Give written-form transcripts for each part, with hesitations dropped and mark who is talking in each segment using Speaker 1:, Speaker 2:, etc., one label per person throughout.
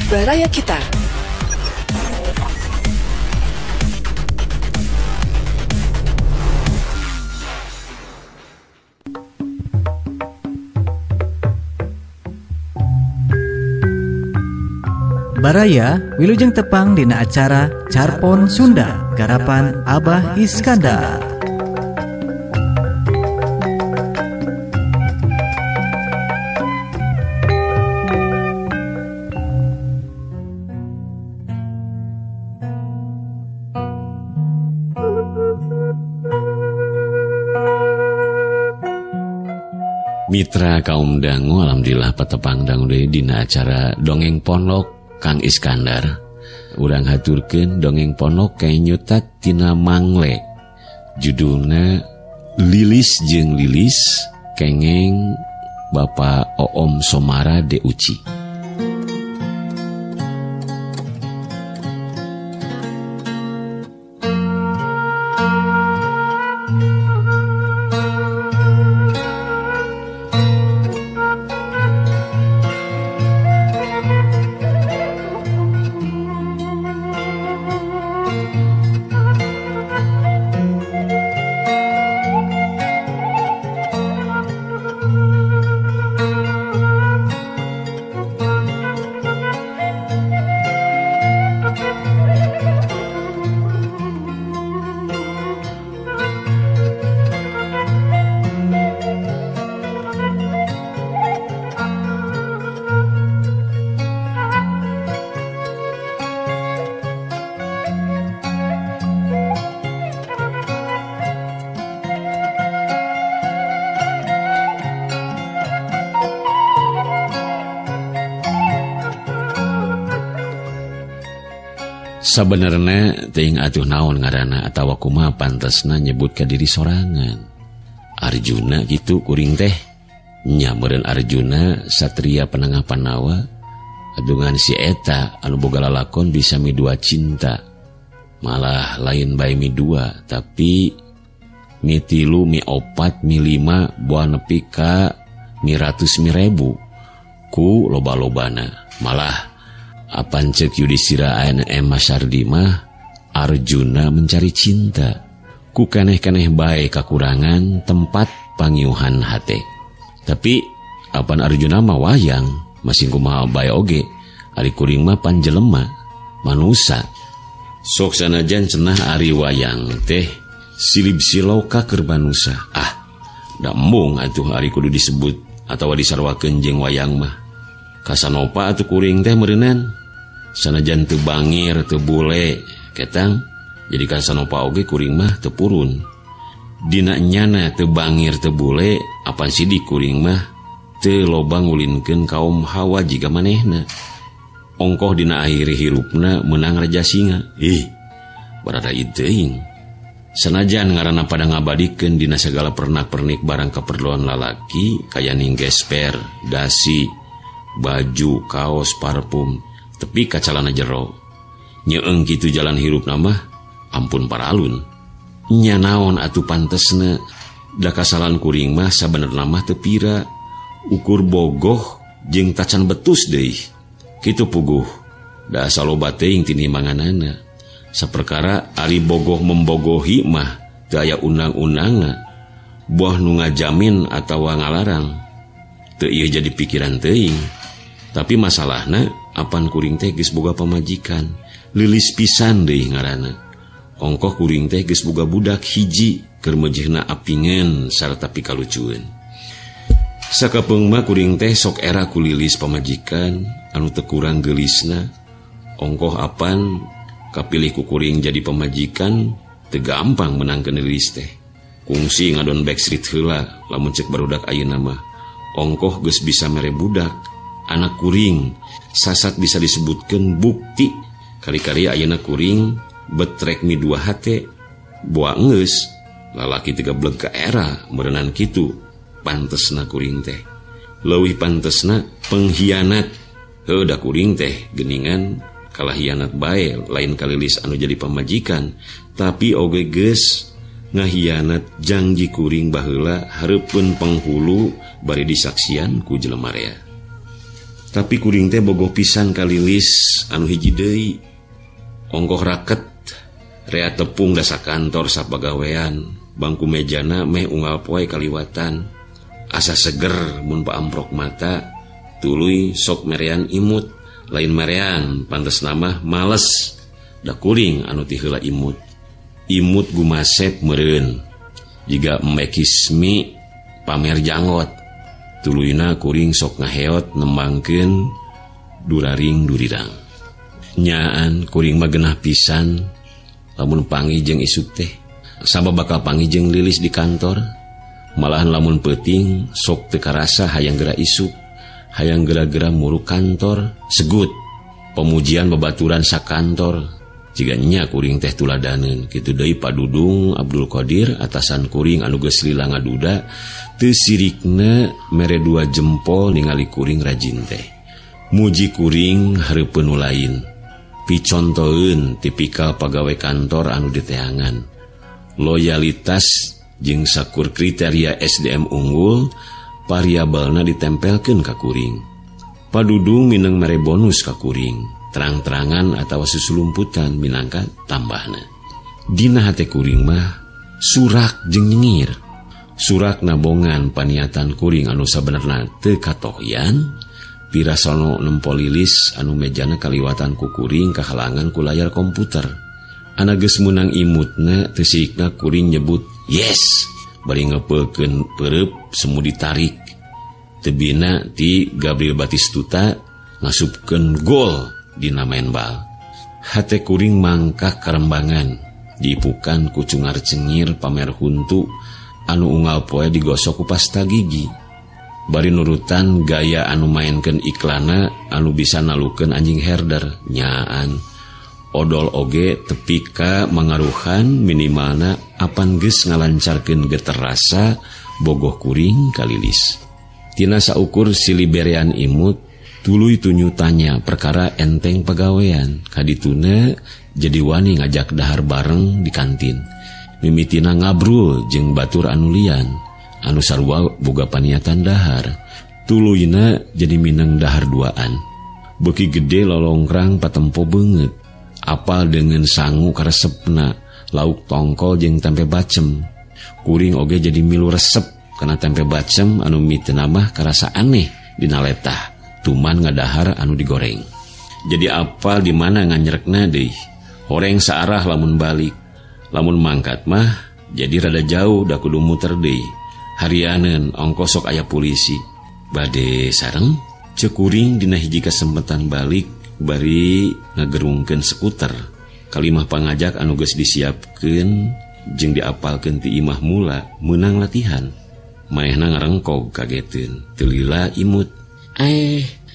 Speaker 1: Baraya Kita.
Speaker 2: Baraya wilujeng tepang dina acara Carpon Sunda garapan Abah Iskandar.
Speaker 3: Mitra kaum dangu, alhamdulillah patepang dangu deui dina acara Dongeng Pondok Kang Iskandar. Urang haturkeun dongeng pondok kayak nyutat tina Mangle. Judulna Lilis jeung Lilis, kengeng Bapak Oom Somara Deuci. Sabenerna teuing atuh naon ngaranna atawa kumaha pantesna nyebut ka diri sorangan. Arjuna kitu kuring teh. Nya meureun Arjuna satria penengah Pandawa adungan si eta anu boga lalakon bisa midua cinta. Malah lain bae midua tapi mi tilu, mi opat, mi lima, buah nepi ka mi ratus mi ribu ku loba-lobana. Malah apan cek Yudhistira ANM Masardi mah Arjuna mencari cinta ku keneh-keneh bae kakurangan tempat pangiuhan hate. Tapi apan Arjuna mah wayang masing kumaha bae oge, ari kuring mah panjelema manusa. Sok sanajan cenah ari wayang teh silib siloka keur manusa. Ah, da embung atuh ari kudu disebut atawa disarwakeun jeung wayang mah. Kasanopa atuh kuring teh meureunan. Sanajan teu bangir teu bule ketang jadi kasanopa oge kuring mah teu purun. Dina nyana teu bangir teu bule apan sidik kuring mah teu loba ngulinkeun kaum hawa jiga manehna. Ongkoh dina akhir hirupna meunang raja singa. Ih, barada teuing. Sanajan ngaranna pada ngabadikeun dina sagala pernak-pernik barang keperluan lalaki kaya ning gesper, dasi, baju, kaos, parfum, tepi ka calana jero. Nyeeng kitu jalan hirup mah ampun paralun. Nya naon atuh pantesna, da kasalan kuring mah sabenerna mah teu pira, ukur bogoh jeung tacan betus deui. Kitu puguh, da asa loba teuing tinimbanganana. Saperkara ari bogoh membogohi mah teu aya undang-undangna, buah nu ngajamin atawa ngalarang. Teu ieu jadi pikiran teuing. Tapi masalahna apan kuring teh geus boga pamajikan, lilis pisan deui ngaranna. Ongkoh kuring teh geus boga budak hiji keur meujeuhna apingeun sarta pikalucueun. Sakapeung mah kuring teh sok era ku lilis pamajikan anu teu kurang geulisna. Ongkoh apan kapilih ku kuring jadi pamajikan teu gampang menangkeun lilis teh. Kungsi ngadon backstreet heula lamun cek barudak ayeuna mah. Ongkoh geus bisa mere budak anak kuring sasat bisa disebutkan bukti kali-kali ayeuna kuring betrek mi dua hate boa geus lalaki tiga bleg ka era meureunan kitu pantesna kuring teh leuwih pantesna pengkhianat. Heuh da kuring teh geuningan kalah hianat bae lain kalilis anu jadi pamajikan tapi oge geus ngahianat janji kuring baheula hareupeun penghulu bari disaksian ku jelema rea. Tapi kuring teh bogoh pisan ka Lilis anu hiji deui. Ongkoh raket rea tepung dasa kantor sapagawean, bangku mejana meh unggal poe kaliwatan. Asa seger mun paamprok mata, tuluy sok merean imut, lain merean pantes nama males. Da kuring anu ti heula imut. Imut gumasep meureun. Jiga mekismi pamer janggot. Tuluyna kuring sok ngaheot nembangkeun duraring durirang. Nyaan kuring mah genah pisan lamun panggih jeung isuk teh. Sabab bakal panggih jeung Lilis di kantor. Malahan lamun peuting sok teu karasa hayang geura isuk, hayang geura-geura muruk kantor, segut pemujian babaturan sakantor. Jiga nya kuring teh tuladaneun. Kitu deui Padudung Abdul Qadir atasan kuring anu geus lila ngaduda teu sirikna mere dua jempol ningali kuring rajin teh. Muji kuring hareupeun nu lain. Picontoeun tipikal pagawe kantor anu diteangan. Loyalitas jeung sakur kriteria SDM unggul variabelna ditempelkeun ka kuring. Padudung mineng mere bonus ka kuring. Terang-terangan atawa susulumputan minangka tambahna. Dina hate kuring mah surak jeung nyengir. Surak nabongan paniatan kuring anu sabenerna teu katohyan, pirasono nempo Lilis anu mejana kaliwatan ku kuring kahalangan ku layar komputer. Ana geus meunang imutna teu siikna kuring nyebut yes, bari ngeupeulkeun peureub semu ditarik. Tebina ti Gabriel Batistuta ngasupkeun gol dina main bal. Hate kuring mangkah karembangan, diipukan ku cungar cengir pamer huntu anu unggal poe digosok ku pasta gigi. Bari nurutan gaya anu mainkeun iklana anu bisa nalukeun anjing herder nyaan. Odol oge tepi ka mangaruhan minimalna apan geus ngalancarkeun geter rasa bogoh kuring ka Lilis. Tina saukur siliberean imut tuluy tunyu tanya perkara enteng pagawean. Kadituna jadi wani ngajak dahar bareng di kantin. Mimitina ngabrul jeung batur anu lian anu sarua boga paniatan dahar. Tuluyna jadi mineng dahar duaan. Beuki gede lolongkrang patempo beungeut. Apal dengan sangu karesepna lauk tongkol jeung tempe bacem. Kuring oge jadi milu resep kana tempe bacem anu miteuna mah karasa aneh dina letah. Tuman ngadahar anu digoreng. Jadi apal di mana nganyrekna deui. Horeng saarah lamun balik. Lamun mangkat mah jadi rada jauh da kudu muter deui. Harianeun ongkos sok aya polisi. Bade sareng ceuk kuring dina hiji kasempatan balik bari ngagerungkeun skuter. Kalimah pangajak anu geus disiapkeun jeung diapalkeun ti imah mula meunang latihan. Manehna ngarengkog kageteun. Teu lila imut.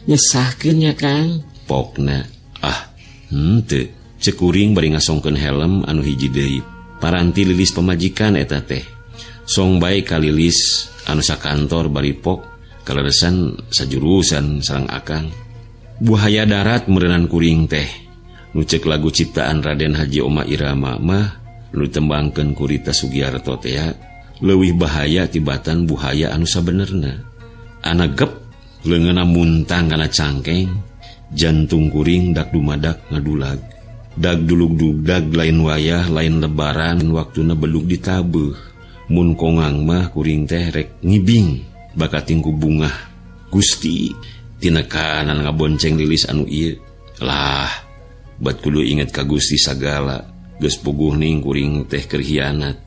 Speaker 3: Nyesahkeun nya Kang. Pokna ah henteu. Ceuk kuring bari ngasongkeun helm anu hiji deui. Paranti Lilis pamajikan eta teh. Song bae ka Lilis anu sakantor bari pok kaleresan sajurusan sareng akang. Buhaya darat meureunan kuring teh. Nu ceuk lagu ciptaan Raden Haji Oma Irama mah nu ditembangkeun ku Rita Sugiarto teh leuwih bahaya tibatan buhaya anu sabenerna. Ana gep leungeunna muntang kana cangkeng, jantung kuring dak dumadak ngadulag. Dag dulug-dugdag lain wayah lain lebaran waktuna bedug ditabeuh. Mun kongang mah kuring teh rek ngibing bakating ku bungah. Gusti tinekanan ngabonceng Lilis anu ieu. Lah bat kudu inget ka Gusti sagala. Geus puguh ning kuring teh keur hianat.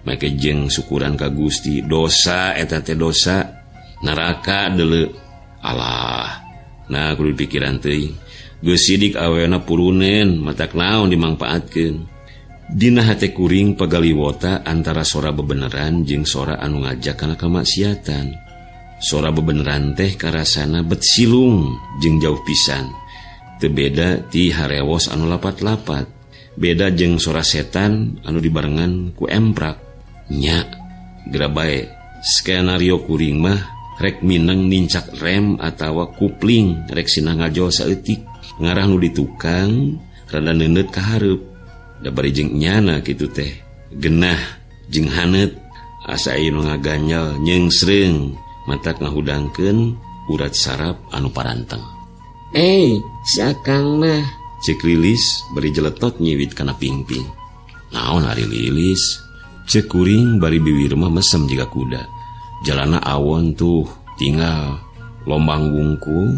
Speaker 3: Make jeung syukuran ka Gusti dosa eta teh dosa neraka deuleu. Alah, nah kudu pikiran teuing. Geus sidik awena purunen, matak naon dimangpaatkeun. Dina hate kuring pagaliwota antara sora bebeneran jeung sora anu ngajak kana kamaksiatan. Sora bebeneran teh karasana bet silung jeung jauh pisan. Teu beda ti harewos anu lapat-lapat. Beda jeung sora setan anu dibarengan ku emprak. Nya, geura bae skenario kuring mah rek mineng nincak rem atawa kupling rek sina ngajol saeutik. Ngarah nu di tukang rada neuneut ka hareup. Da bari jeung nyana kitu teh genah jeung haneut asa aya nu ngaganjal nyeungsreung matak ngahudangkeun Urat saraf anu paranteng.
Speaker 1: Si akang mah.
Speaker 3: Cek Lilis bari jeletot nyiwit kana pingping. Naon ari Lilis? Cek kuring bari biwir mah mesem jiga kuda. Jalana awon tuh tinggal lombang wungkul.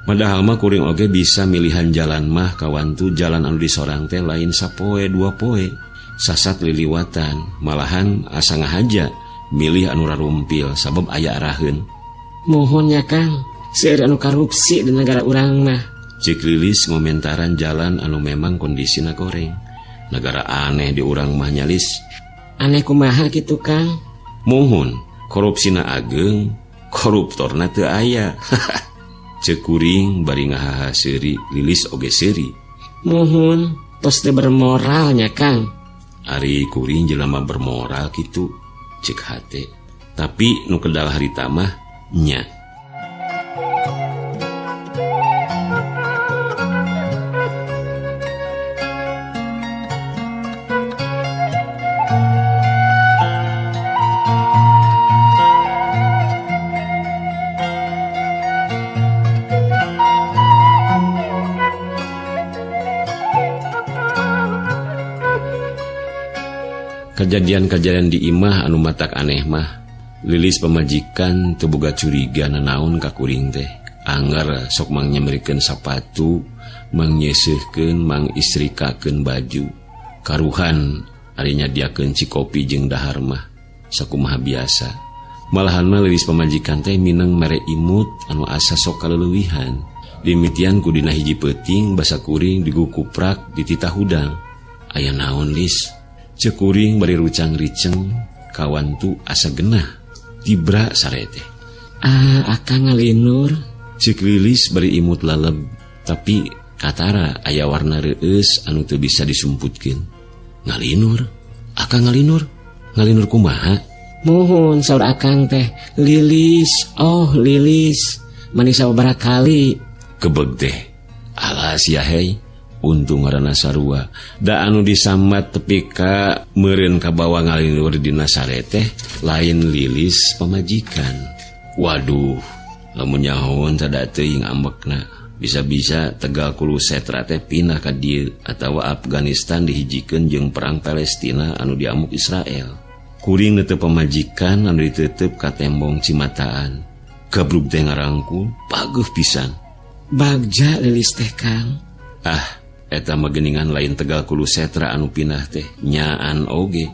Speaker 3: Padahal mah kuring oge bisa milihan jalan mah kawantu jalan anu disorang teh lain sapoe dua poe. Sasat liliwatan, malahan asa ngahaja milih anu rarumpil sabab aya araheun.
Speaker 1: Mohon ya Kang, seueur anu korupsi di negara urang mah.
Speaker 3: Cek Lilis ngomentaran jalan anu memang kondisina goreng. Negara aneh di urang mah nyalis.
Speaker 1: Aneh kumaha kitu Kang?
Speaker 3: Mohon, korupsina ageng, koruptorna teu aya. Cek kuring bari ngahaha seuri, Lilis oge seuri.
Speaker 1: Mohon, tos teu bermoralnya Kang.
Speaker 3: Ari kuring jelema bermoral kitu, cek hate. Tapi nu kedal harita mah nya. Kejadian-kejadian di imah anu matak aneh mah Lilis pamajikan teu boga curiga nanaon ka kuring teh. Anggar sok mangnyamrikeun sapatu, mangnyeseuhkeun, mangistrikakeun baju. Karuhan ari nyadiakeun cikopi jeung dahar mah sakumaha biasa. Malahan mah Lilis pamajikan teh mineng mere imut anu asa sok kaleuwihan. Dimitian ku dina hiji peuting basa kuring digukuprak dititah hudang. Aya naon Lis? Cek kuring bari rucang-riceng kawantu asa genah tibra sarete.
Speaker 1: Akang ngalinur.
Speaker 3: Cek Lilis bari imut laleb tapi katara aya warna reueus anu teu bisa disumputkeun. Ngalinur? Akang ngalinur? Ngalinur kumaha?
Speaker 1: Muhun saur akang teh Lilis, oh Lilis, manis sababaraha kali.
Speaker 3: Kebeg teh. Alas ya hei. Untung ngaranna sarua. Da anu disambat tepi ka meureun kabawa ngalinur dina sare teh lain Lilis pamajikan. Waduh, lamun nyahoan sada teuing ambekna. Bisa-bisa Tegal Kulu Setra teh pindah ka dieu atawa Afghanistan dihijikeun jeung perang Palestina anu diamuk Israel. Kuring teu pamajikan anu ditetep ka tembong Cimataan. Gabrug teh ngarangkul pageuh pisan.
Speaker 1: Bagja Lilis teh Kang.
Speaker 3: Ah, eta mah geuningan lain Tegal Kulu Setra anu pindah teh nyaan oge.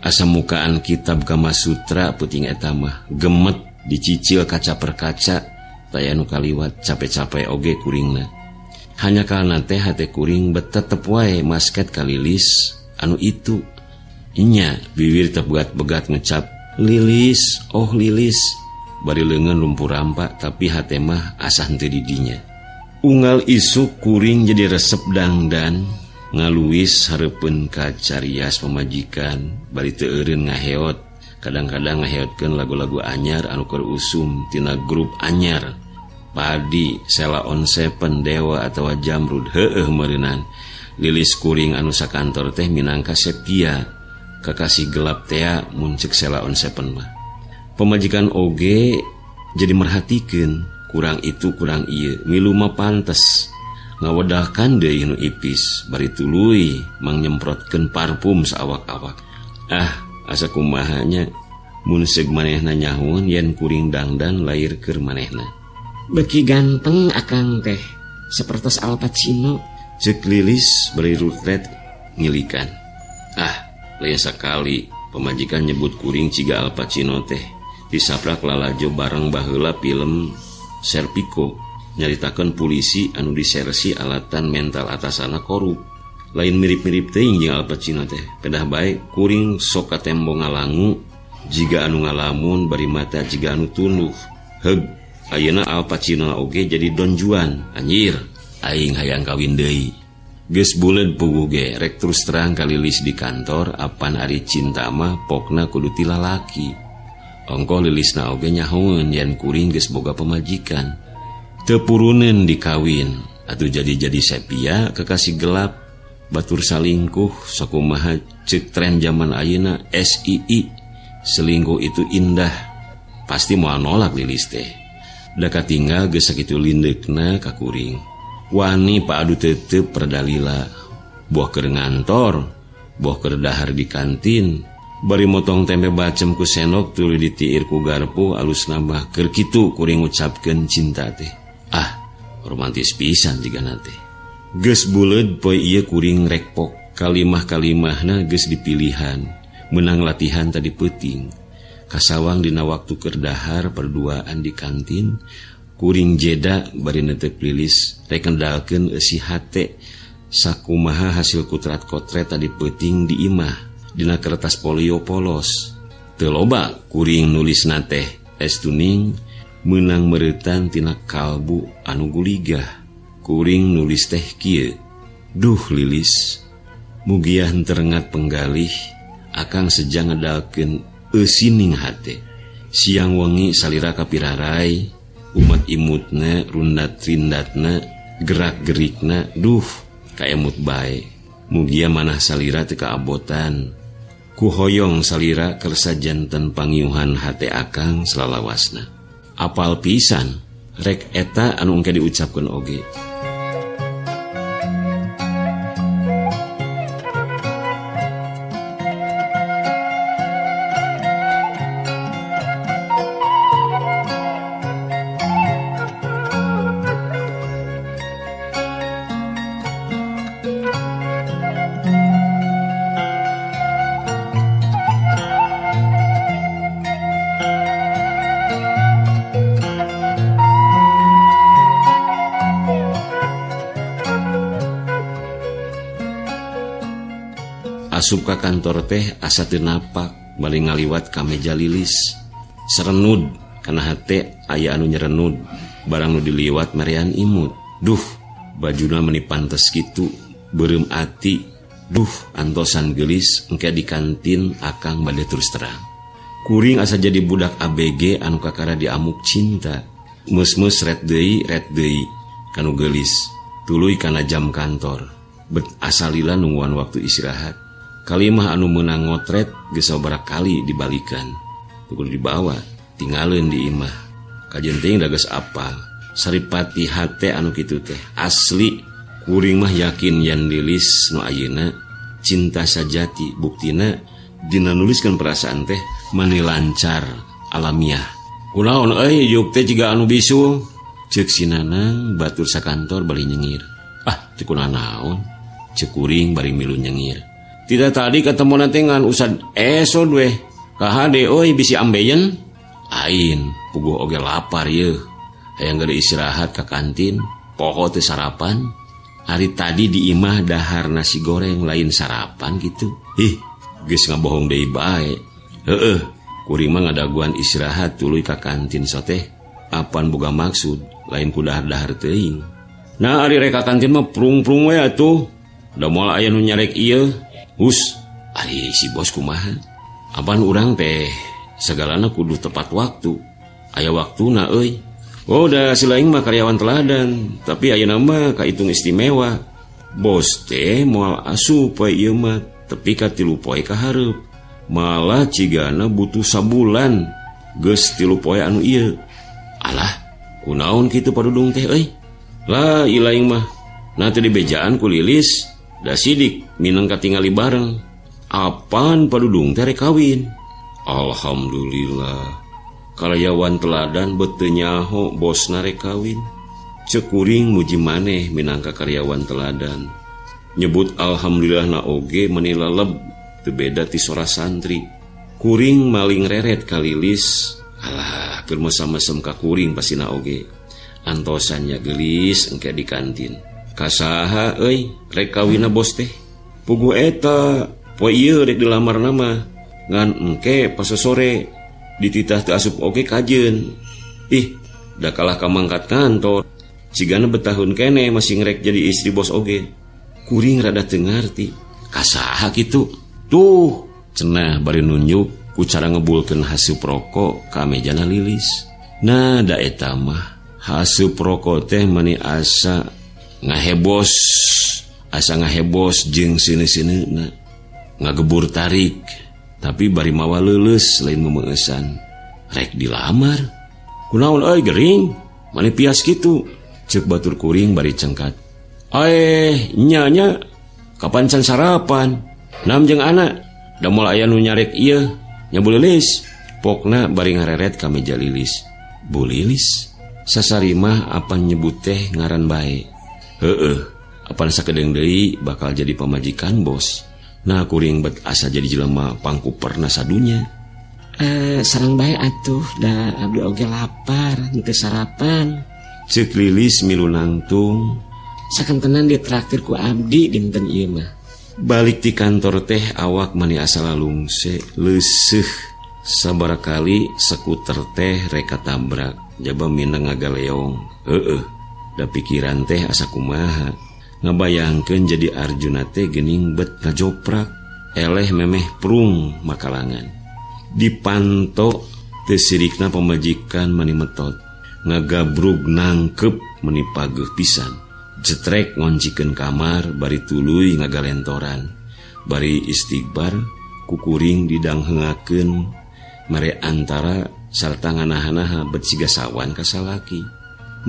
Speaker 3: Asa mukaan kitab Kama Sutra peuting eta mah gemet dicicil kaca per kaca taya nu kaliwat capek-capek oge kuringna. Hanya kalna teh hate kuring betetep wae masket ka Lilis anu itu. Inya bibir tebegat-begat ngecap Lilis, oh Lilis. Bari leungeun lumpuh rampak tapi hate mah asa henteu di dinya. Unggal isuk kuring jadi resep dangdan ngaluis hareupeun ka carias pamajikan bari teu eureun ngaheot. Kadang-kadang ngaheotkeun lagu-lagu anyar anu keur usum tina grup anyar. Padi, Sela on Seven, Dewa atawa Jamrud heueuh meureunan. Lilis kuring anu sakantor teh minangka Sepia, kakasih gelap tea mun ceuk Sela on Seven mah. Pamajikan oge jadi merhatikeun kurang itu kurang ieu, milu mah pantes. Ngawedahkan deui nu ipis bari tuluy mangnyemprotkeun parfum saawak-awak. Ah, asa kumaha nya mun seug manehna nyahoan yen kuring dangdan lair keur manehna.
Speaker 1: Beki ganteng akang teh sapertos Al Pacino.
Speaker 3: Cek Lilis bari rutret ngilikan. Ah, lain sakali pamajikan nyebut kuring ciga Al Pacino teh. Disaprak lalajo bareng baheula film Serpico nyaritakeun polisi anu disersi alatan mental atasana korup. Lain mirip-mirip teuing jeung Al Pacino teh. Pedah bae kuring sok katembo ngalangu jiga anu ngalamun bari mata jiga anu tunduh. Heug, ayeuna Al Pacino oge jadi Don Juan. Anjir, aing hayang kawin deui. Geus buleud puguh ge rek terus terang ka Lilis di kantor apan ari cinta mah pokna kudu ti lalaki. Ongkoh Lilisna oge nyahoeun yen kuring geus boga pamajikan. Teu puruneun dikawin atuh jadi-jadi sepia kekasih gelap batur salingkuh sakumaha ceuk tren zaman ayeuna SII selingkuh itu indah. Pasti moal nolak Lilis teh. Da katinggal geus sakitu lindeukna ka kuring. Wani paadu tetep perdalila. Boh keur ngantor, boh keur dahar di kantin, bari motong tempe bacem ku sendok tuluy ditiir ku garpu alus nambah keur kitu kuring ngucapkeun cinta teh. Ah, romantis pisan jigana teh. Geus buleud poe ieu kuring rekpok, kalimah-kalimahna geus dipilihan, menang latihan tadi peuting. Kasawang dina waktu keur dahar perduaan di kantin, kuring jeda bari netep lilis rek ngendalkeun eusi hate sakumaha hasil kutrat-kotret tadi peuting di imah dina kertas polio polos. Teu loba kuring nulisna teh estuning meunang mereutan tina kalbu anu guligah. Kuring nulis teh kieu, duh lilis, mugia henteu penggalih akang seja ngedalkeun eusining hate. Siang wengi salira kapirarai, umat imutna, rundat rindatna, gerak-gerikna, duh kaemut bae. Mugia manah salira teu kaabotan. Ku hoyong salira kersa janten pangiuhan hate akang selalawasna. Apal pisan rek eta anu engke diucapkeun oge. Asup ka kantor teh asa teu napak, bari ngaliwat ka meja lilis. Serenud kana hate aya anu nyerenud, barang nu diliwat merean imut. Duh, bajuna meuni pantes kitu, beureum ati. Duh, antosan geulis engke di kantin akang bade terus terang. Kuring asa jadi budak ABG anu kakara diamuk cinta. Meus-meus ret deui kanu geulis. Tuluy kana jam kantor. Bet asalila nungguan waktu istirahat. Kalimah anu meunang ngotret geus sababaraha kali dibalikan. Teu kudu dibawa, tinggalin di imah. Kajen teuing da geus apal. Saripati hate anu kitu teh asli. Kuring mah yakin yen lilis nu ayeuna cinta sajati, buktina dina nuliskeun perasaan teh mani lancar alamiah. Kunaon euy yuk teh jiga anu bisul? Ceuk si Nanang batur sakantor bari nyengir. Ah, teu kunaon? Ceuk kuring bari milu nyengir. Tidak tadi ketemu nanti ngan usad esod weh. Kahade oi bisi ambeien. Ain puguh oge lapar yeuh. Hayang geus istirahat ka kantin, poho teu sarapan. Hari tadi di imah dahar nasi goreng lain sarapan gitu. Ih, geus ngabohong deui bae. Heueuh, kuring mah ngadaguan istirahat tuluy ka kantin soteh. Apan boga maksud lain ku dahar-dahar teuing. Nah, ari rek ka kantin mah prung-prung we atuh. Da moal aya nu nyarek ieu. Hus, ari si bos kumaha? Apan urang teh segalana kudu tepat waktu. Aya waktuna euy. Oh, da si lain mah karyawan teladan, tapi ayeuna mah kahitung istimewa. Bos teh moal asup poe ieu mah, tepi ka 3 poe ka hareup. Malah cigana butuh sabulan geus 3 poe anu ieu. Alah, kunaon kitu padudung teh euy? Lah, ilaing mah. Nah teu dibejaan ku Lilis, da sidik minang katingali bareng. Apan padudung teh rek kawin? Alhamdulillah. Karyawan teladan beuteung nyaho bosna rek kawin. Ceuk kuring muji maneh minangka karyawan teladan. Nyebut alhamdulillah na oge meni leleb teu beda ti sora santri. Kuring maling reret ka Lilis. Alah, keur mesam-mesem ka kuring pasina oge. Antosannya geulis engke di kantin. Kasaha euy rek kawinna bos teh? Puguh eta poe ieu rek dilamar nama. Ngan engke pas sore dititah teu asup oge kajeun. Ih, da kalah ka mangkat kantor. Cigana betahun kene masih ngerek jadi istri bos oge. Kuring rada teu ngarti. Kasaha kitu? Tuh, cenah bari nunjuk ku cara ngebulkeun haseup rokok ka mejana Lilis. Nah, da eta mah haseup rokok teh mani asa ngahebos, asa ngahebos jeung seuneu-seuneuna. Ngagebur tarik, tapi bari mawa leuleus lain memeueusan. Rek dilamar. Kunaon euy gering? Mani pias kitu. Ceuk batur kuring bari cengkat. Aeh, nya nya. Kapan can sarapan? Nam jeung anak. Da moal aya nu nyarek ieu. Nya Bu Lilis. Pokna bari ngareret ka meja Lilis. Bu Lilis, sasarimah apan nyebut teh ngaran bae. Heueuh, apan sakedeung deui bakal jadi pamajikan bos. Nah kuring bet asa jadi jelema pangkuperna sadunya.
Speaker 1: Sarang bae atuh da abdi oge lapar henteu sarapan.
Speaker 3: Ceuk Lilis milu nangtung.
Speaker 1: Sakantenan ditraktir ku abdi dinten ieu mah.
Speaker 3: Balik ti kantor teh awak mani asa lalungse leuseuh. Sabaraha kali skuter teh reka tabrak jaba minang ngagaleong. Heueuh, da pikiran teh asa kumaha. Ngabayangkeun jadi Arjuna teh geuning bet ngajoprak, eleh memeh prung makalangan. Dipanto teu sirikna pamajikan mani metot, ngagabrug nangkep meni pageuh pisan. Jetrek ngoncikeun kamar bari tuluy ngagalentoran, bari istighbar kukuring didanghengakeun mere antara sarta nganaha-naha bet siga sawan ka salaki.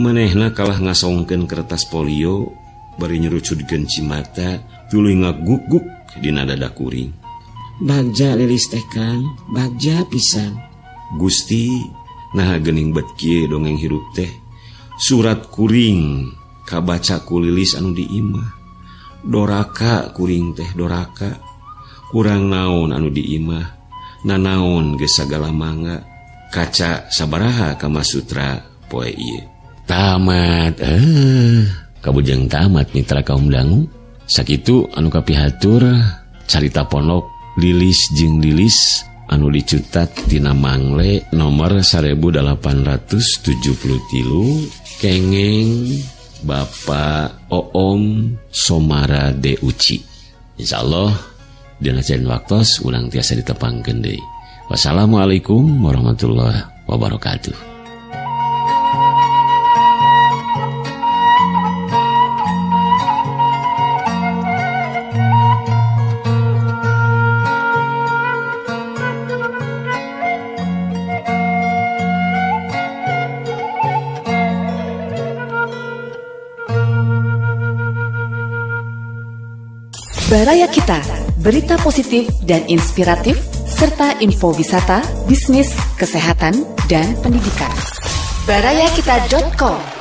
Speaker 3: Manehna kalah ngasongkeun kertas polio bari nyerucudkeun cimata tuluy ngaguk-guk dina dada kuring.
Speaker 1: Bagja Lilis teh Kang, bagja pisan.
Speaker 3: Gusti, naha geuning bet kieu dongeng hirup teh. Surat kuring kabaca ku Lilis anu di imah. Doraka kuring teh doraka. Kurang naon anu di imah. Nanaon geus sagala mangga. Kaca sabaraha Kamasutra poe ieu. Tamat. Kabujeng tamat mitra kaum dangu. Sakitu anu kapihatur carita pondok Lilis jeung Lilis anu dicutat tina Mangle nomor 1873 kengeng Bapak Oom Somara D. Uci. Insyaallah dina cain waktos urang tiasa ditepangkeun deui. Wassalamualaikum warahmatullahi wabarakatuh.
Speaker 4: Baraya Kita, berita positif dan inspiratif, serta info wisata, bisnis, kesehatan, dan pendidikan. Barayakita.com.